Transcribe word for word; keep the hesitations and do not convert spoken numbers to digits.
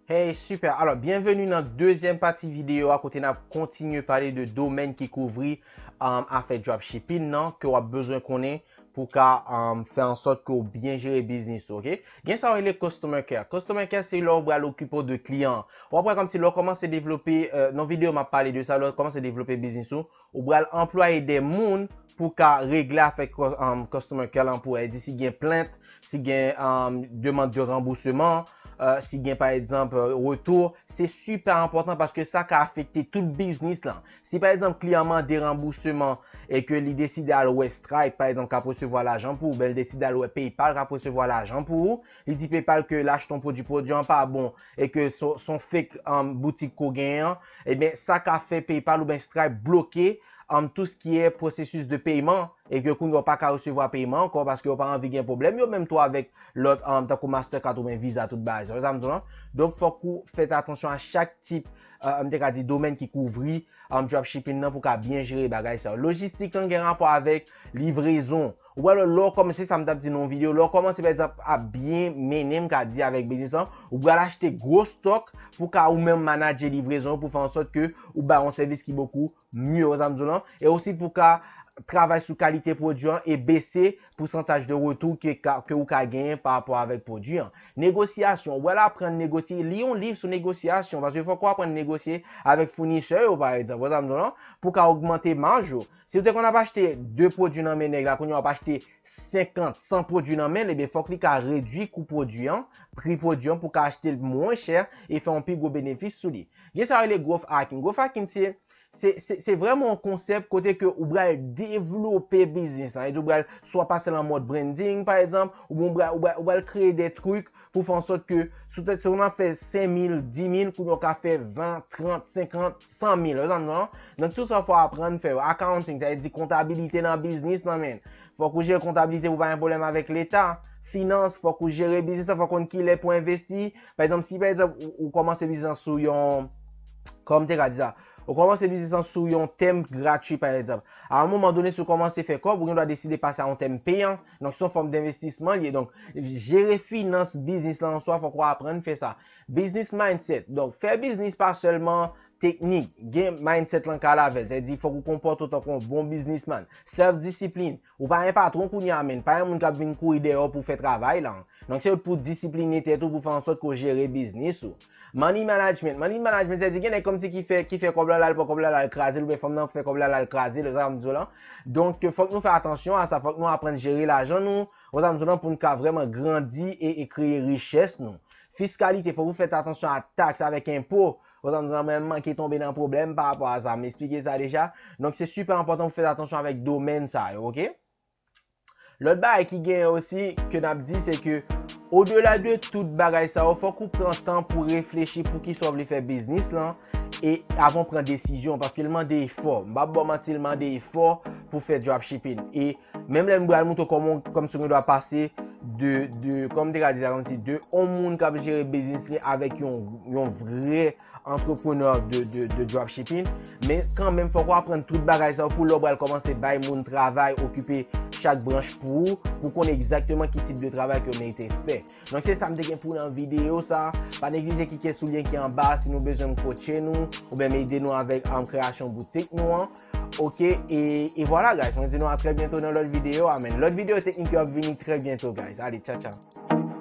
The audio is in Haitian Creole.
Hey, super. Alò, byenveni nan dezyèm pati videyo a kote n ap kontinye pale de domèn ki kouvri um, afè dropshipping nan ke w ap bezwen konnen pou ka um, fè an sòt ke w byen jere biznis ou, oke? Gen sa w rele customer care. Customer care se lè w pral okipe w de kliyan. W ap wè kòmsi lè w kòmanse devlope, euh, nan videyo m ap pale de sa, lè w kòmanse devlope biznis ou, ou pral anplwaye de moun pou ka regle afè cu- um, customer care lan pou w. Di si gen plent, si gen um, demann de ranbousman, euh, si gen pa egzanp euh, retou, se sipè enpòtan paske sa ka afekte tout biznis lan. Si pa egzanp kliyan mande ranbousman e ke li deside al wè Stripe pa egzanp k ap resevwa lajan pou ou, ben l deside al wè PayPal k ap resevwa lajan pou ou, li di PayPal ke l achte yon pwodui, pwodui an pa bon e ke se se yon fake um, boutik ke w genyen an, ebyen sa ka fè PayPal oubyen Stripe bloke um, tout ce qui est processus de paiement e ke kounye a w pa ka resevwa peyman ankò paske yo pa anvi gen pwoblèm yo menm tou avèk lòt um, tankou Mastercard oubyen Visa tout bagay sa, w wè sa m di w lan? Donk fòk ou fèt atansyon a chak tip uh, m te ka di domèn ki kouvri um, dropshipping nan pou ka byen jere bagay sa yo. Lojistik lan gen rapò avèk livrezon. Ou wè lè w kòmanse sa m t ap di nan yon videyo, lè w kòmanse pa egzanp ap byen mennen m ka di avèk biznis lan, ou pral achte gwo stòk pou ka ou menm manadje livrezon pou fè an sòt ke ou bay yon sèvis ki bokou mye, w wè sa m di w lan? E osi pou ka travay sou kalite pwodui an e bese pousantaj de retou ke, ka- ke ou ka genyen pa rapò avèk pwodui an. Negosyasyon, ou pral aprann negosye, li yon liv sou negosyasyon, paske fòk ou aprann negosye avèk founisè yo, pa egzanp, w wè sa m di w lan, pou ka ogmante maj ou. Si w te konn ap achte de pwodui nan men nèg la, kounye a w ap achte senkant, san pwodui nan men l, ebyen fòk li ka redui kou pwodui an, pri pwodui an pou ka achte l mwen chè e fè yon pi gwo benefis sou li. Gen sa yo rele growth hacking. Growth hacking se se, se, se vrèman yon konsèp kote ke ou pral devlope biznis lan. Ou pral swa pase l an mòd branding, pa egzanp, ou pral, ou pral, ou pral kreye de trik pou fè an sòt ke si w te- si w nan fè senk mil, dis mil, kounye a w ka fè ven, trant, senkant, san mil. Ou konprann? Donk, tout sa fò aprann fè yo. Accounting, sa vle di kontabilite nan biznis lan, men. Fòk ou jere kontabilite pou pa gen pwoblèm avèk leta. Finans, fòk ou jere biznis lan, fòk konn kilè pou envesti. Pa egzanp, si pa egzanp, ou, ou kòmanse biznis lan sou yon, kòman m te ka di sa? Ou kòmanse biznis lan sou yon tèm gratui, pa egzanp. A yon moman done, si w kòmanse fè kòb, ou gen dwa deside pase a yon tèm peyan. Donk, se yon fòm denvestisman li ye. Donk, jere finans biznis lan an swa, fòk ou aprann fè sa. Business mindset. Donk, fè biznis pa sèlman teknik. Gen mindset lan k al avè l. Sa vle di, fòk ou konpòte w tankou yon bon biznisman. Self discipline. Ou pa yon patwon kounye a, men. Pa yon moun k ap vin kouri dèyè w pou fè travay lan. Donk, se pou disipline tèt ou, pou fè an sòt ke w jere biznis ou. Money management. Money management, sa vle di gen nèg kòmsi ki fè, ki fè kòb la, l al pran kòb la, l al kraze l, oubyen fanm nan fè kòb la, l al kraze l, sa m di w lan. Donk, fòk nou fè atansyon a sa, fòk nou aprann jere lajan nou, w wè sa m di w lan, pou n ka vrèman grandi e, e kreye richès nou. Fiskalite, fòk ou fèt atansyon a taks avèk enpo, w wè sa m di w lan, mwen m manke tonbe nan pwoblèm pa rapò a sa, m eksplike sa deja. Donk, se sipè enpòtan pou fèt atansyon avèk domèn sa yo, oke? Lòt bagay ki genyen osi ke n ap di, se ke odela de tout bagay sa yo, fòk ou pran tan pou reflechi poukisa w vle fè biznis lan e avan w pran desizyon, paske l mande efò. M p ap ba w manti, l mande efò pou fè dropshipping. E menm lè m pral montre w kòman, kòmsi w gen dwa pase de, de, kòm m te ka di sa, kòmsi de yon moun k ap jere biznis li avèk yon, yon vrè antreprenè de, de, de dropshipping, men kanmenm fòk ou aprann tout bagay sa yo pou lè w pral kòmanse bay moun travay, okipe chak branch pou ou, pou konnen egzakteman ki tip de travay ke w merite fè. Donk se sa m te gen pou nan videyo sa. Pa neglije klike sou lyen ki anba si nou bezwen m coache nou, oubyen m ede nou avèk um, kreyasyon boutik nou an. Oke, e, e vwala guys, mwen di nou a trè byento nan lòt videyo a, men lòt videyo teknik yo ap vini trè byento guys. Ale, tcha tcha.